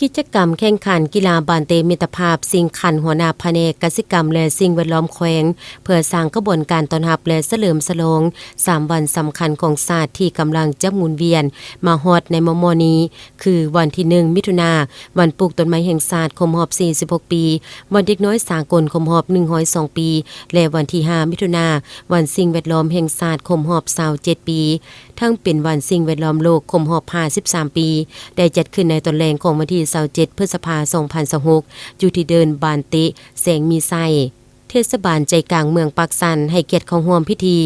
ກິດຈະກຳແຂ່ງຂັນກິລາບານເຕະມິດຕະພາບຊິງຂັນຫົວໜ້າພະແນກກະສິກຳ ແລະ ສິ່ງແວດລ້ອມແຂວງ ເພື່ອສ້າງຂະບວນການຕ້ອນຮັບ ແລະ ສະເຫຼີມສະຫຼອງສາມວັນສຳຄັນຂອງຊາດທີ່ກຳລັງຈະໝູນວຽນມາຮອດໃນມໍ່ໆນີ້ ຄື ວັນທີໜຶ່ງ ມິຖຸນາ, ວັນປູກຕົ້ນໄມ້ແຫ່ງຊາດຄົບຮອບສີ່ສິບຫົກປີ, ວັນເດັກນ້ອຍສາກົນຄົບຮອບໜຶ່ງຮ້ອຍສອງປີ ແລະ ວັນທີຫ້າ ມິຖຸນາ, ວັນສິ່ງແວດລ້ອມແຫ່ງຊາດຄົບຮອບຊາວເຈັດປີ. ທັງເປັນວັນສິ່ງແວດລ້ອມໂລກຄົບຮອບຫ້າສິບສາມປີ, ໄດ້ຈັດຂຶ້ນໃນຕອນແລງຂອງວັນທີຊາວເຈັດ ພຶດສະພາ ສອງພັນຊາວຫົກ ຢູ່ທີ່ເດີ່ນບານເຕະແສງມີໄຊ, ເທດສະບານໃຈກາງເມືອງປາກຊັນ, ໃຫ້ກຽດເຂົ້າຮ່ວມພິທີ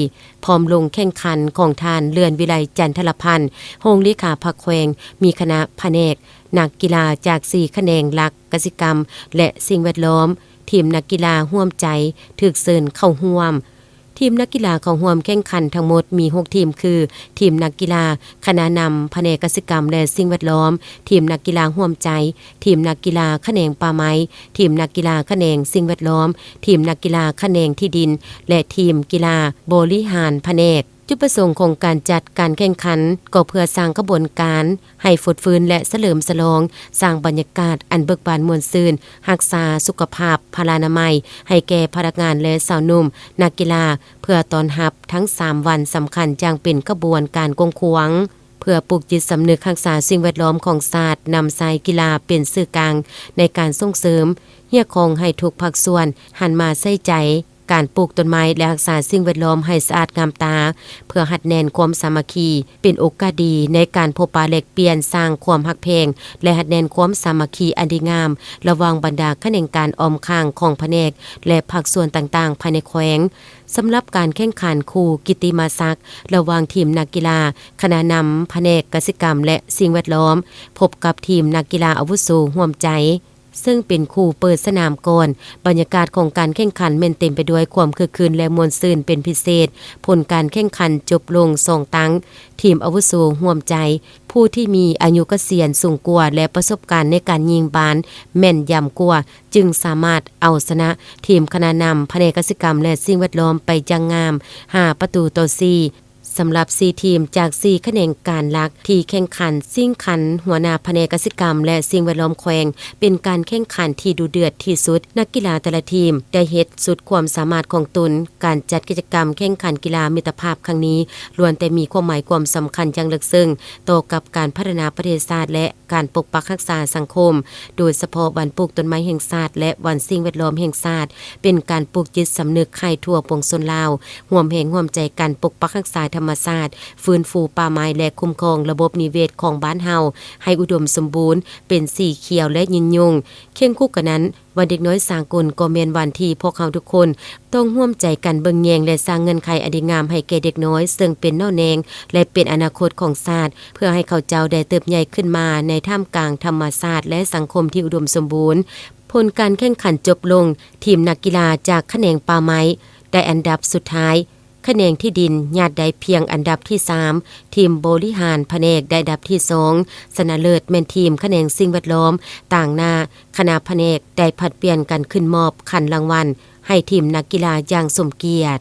ພ້ອມລົງແຂ່ງຂັນຂອງທ່ານ ເລື່ອນວິໄລ ຈັນທະລະພັນ, ຮອງເລຂາພັກແຂວງ, ມີຄະນະພະແນກ, ນັກກິລາຈາກສີ່ຂະແໜງຫຼັກ, ກະສິກຳ ແລະ ສິ່ງແວດລ້ອມ, ທີມນັກກິລາຮ່ວມໃຈຖືກເຊີນເຂົ້າຮ່ວມ. ທີມນັກກິລາເຂົ້າຮ່ວມແຂ່ງຂັນທັງໝົດມີຫົກທີມ ຄື ທີມນັກກິລາຄະນະນຳພະແນກກະສິກຳ ແລະ ສິ່ງແວດລ້ອມ, ທີມນັກກິລາຮ່ວມໃຈ, ທີມນັກກິລາຂະແໜງປ່າໄມ້, ທີມນັກກິລາຂະແໜງສິ່ງແວດລ້ອມ, ທີມນັກກິລາຂະແໜງທີ່ດິນ ແລະ ທີມກິລາບໍລິຫານພະແນກ. ຈຸດປະສົງຂອງການຈັດການແຂ່ງຂັນກໍເພື່ອສ້າງຂະບວນການ ໃຫ້ຟົດຟື້ນ ແລະ ສະເຫຼີມສະຫຼອງ, ສ້າງບັນຍາກາດອັນເບີກບານມ່ວນຊື່ນ, ຮັກສາສຸຂະພາບພະລານາໄມໃຫ້ແກ່ພະນັກງານ ແລະ ຊາວໜຸ່ມນັກກິລາ ເພື່ອຕ້ອນຮັບທັງສາມວັນສຳຄັນຢ່າງເປັນຂະບວນການກວ້າງຂວາງ, ເພື່ອປູກຈິດສຳນຶກຮັກສາສິ່ງແວດລ້ອມຂອງຊາດ, ນຳໃຊ້ກິລາເປັນສື່ກາງໃນການສົ່ງເສີມ, ຮຽກຮ້ອງໃຫ້ທຸກພາກສ່ວນຫັນມາໃສ່ໃຈ ການປູກຕົ້ນໄມ້ ແລະ ຮັກສາສິ່ງແວດລ້ອມໃຫ້ສະອາດງາມຕາ, ເພື່ອຮັດແໜ້ນຄວາມສາມັກຄີ, ເປັນໂອກາດດີໃນການພົບປະແລກປ່ຽນ, ສ້າງຄວາມຮັກແພງ ແລະ ຮັດແໜ້ນຄວາມສາມັກຄີອັນດີງາມ ລະຫວ່າງບັນດາຂະແໜງການອ້ອມຂ້າງຂອງພະແນກ ແລະ ພາກສ່ວນຕ່າງໆພາຍໃນແຂວງ. ສຳລັບການແຂ່ງຂັນຄູ່ກິດຕິມະສັກ ລະຫວ່າງທີມນັກກິລາຄະນະນຳພະແນກກະສິກຳ ແລະ ສິ່ງແວດລ້ອມ ພົບກັບທີມນັກກິລາອາວຸໂສຮ່ວມໃຈ, ເຊິ່ງເປັນຄູ່ເປີດສະໜາມກ່ອນ. ບັນຍາກາດຂອງການແຂ່ງຂັນແມ່ນເຕັມໄປດ້ວຍຄວາມຄຶກຄື້ນ ແລະ ມ່ວນຊື່ນເປັນພິເສດ. ຜົນການແຂ່ງຂັນຈົບລົງສອງຕັ້ງ, ທີມອາວຸໂສຮ່ວມໃຈ, ຜູ້ທີ່ມີອາຍຸກະສຽນສູງກວ່າ ແລະ ປະສົບການໃນການຍິງບານແມ່ນຢຳກວ່າ, ຈຶ່ງສາມາດເອົາຊະນະທີມຄະນະນຳພະແນກກະສິກຳ ແລະ ສິ່ງແວດລ້ອມໄປຢ່າງງາມ ຫ້າປະຕູຕໍ່ສີ່. ສຳລັບສີ່ທີມຈາກສີ່ຂະແໜງການຫຼັກທີ່ແຂ່ງຂັນຊິງຂັນຫົວໜ້າພະແນກກະສິກຳ ແລະ ສິ່ງແວດລ້ອມແຂວງ ເປັນການແຂ່ງຂັນທີ່ດຸເດືອດທີ່ສຸດ. ນັກກິລາແຕ່ລະທີມໄດ້ເຮັດສຸດຄວາມສາມາດຂອງຕົນ. ການຈັດກິດຈະກຳແຂ່ງຂັນກິລາມິດຕະພາບຄັ້ງນີ້ ລ້ວນແຕ່ມີຄວາມໝາຍຄວາມສຳຄັນຢ່າງເລິກເຊິ່ງຕໍ່ກັບການພັດທະນາປະເທດຊາດ ແລະ ການປົກປັກຮັກສາສັງຄົມ, ໂດຍສະເພາະວັນປູກຕົ້ນໄມ້ແຫ່ງຊາດ ແລະ ວັນສິ່ງແວດລ້ອມແຫ່ງຊາດ ເປັນການປູກຈິດສຳນຶກໃຫ້ທົ່ວປວງຊົນລາວ ຮ່ວມແຮງຮ່ວມໃຈກັນປົກປັກຮັກສາທຳມະຊາດ, ຟື້ນຟູປ່າໄມ້ ແລະ ຄຸ້ມຄອງລະບົບນິເວດຂອງບ້ານເຮົາໃຫ້ອຸດົມສົມບູນ, ເປັນສີຂຽວ ແລະ ຍືນຍົງ. ຄຽງຄູ່ກັນນັ້ນ, ວັນເດັກນ້ອຍສາກົນກໍແມ່ນວັນທີ່ພວກເຮົາທຸກຄົນຕ້ອງຮ່ວມໃຈກັນເບິ່ງແຍງ ແລະ ສ້າງເງື່ອນໄຂອັນດີງາມໃຫ້ແກ່ເດັກນ້ອຍ, ເຊິ່ງເປັນໜໍ່ແໜງ ແລະ ເປັນອະນາຄົດຂອງຊາດ, ເພື່ອໃຫ້ເຂົາເຈົ້າໄດ້ເຕີບໃຫຍ່ຂຶ້ນມາໃນທ່າມກາງທຳມະຊາດ ແລະ ສັງຄົມທີ່ອຸດົມສົມບູນ. ຜົນການແຂ່ງຂັນຈົບລົງ, ທີມນັກກິລາຈາກຂະແໜງປ່າໄມ້ໄດ້ອັນດັບສຸດທ້າຍ, ຂະແໜງທີ່ດິນຍາດໄດ້ພຽງອັນດັບທີສາມ, ທີມບໍລິຫານພະແນກໄດ້ອັນດັບທີສອງ, ຊະນະເລີດແມ່ນທີມຂະແໜງສິ່ງແວດລ້ອມຕາງໜ້າຄະນະພະແນກໄດ້ຜັດປ່ຽນກັນຂຶ້ນມອບຂັນລາງວັນໃຫ້ທີມນັກກິລາຢ່າງສົມກຽດ.